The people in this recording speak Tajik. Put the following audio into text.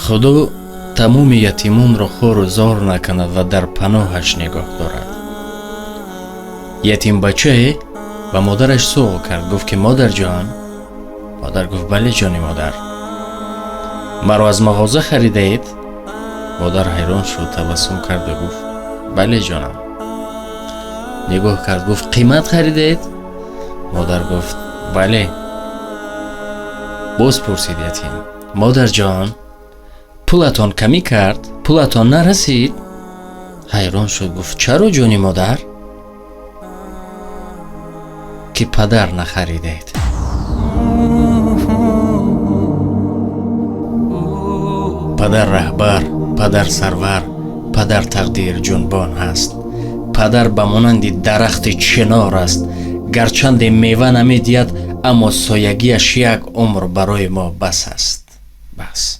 Худо тамоми ятимонро хору зор накунад ва дар паноҳаш нигоҳ дорад. Ятимбачае ба модараш суол кард, гуфт ки модарҷон. Модар гуфт: бале, ҷони модар. Маро аз мағоза харидаед? Модар ҳайрон шуд, табассум карду гуфт: бале, ҷонам. Нигоҳ кард, гуфт: қимат харидаед? Модар гуфт: бале. Боз пурсид ятим: модарҷон, пулатон камӣ кард? Пулатон нарасид? Ҳайрон шуд, гуфт: чаро, ҷони модар? Ки падар нахаридед. Падар раҳбар, падар сарвар, падар тақдир ҷунбон аст. Падар ба монанди дарахти чинор аст. Гарчанде мева намедиҳад, аммо соягиаш як умр барои мо бас аст. Бас.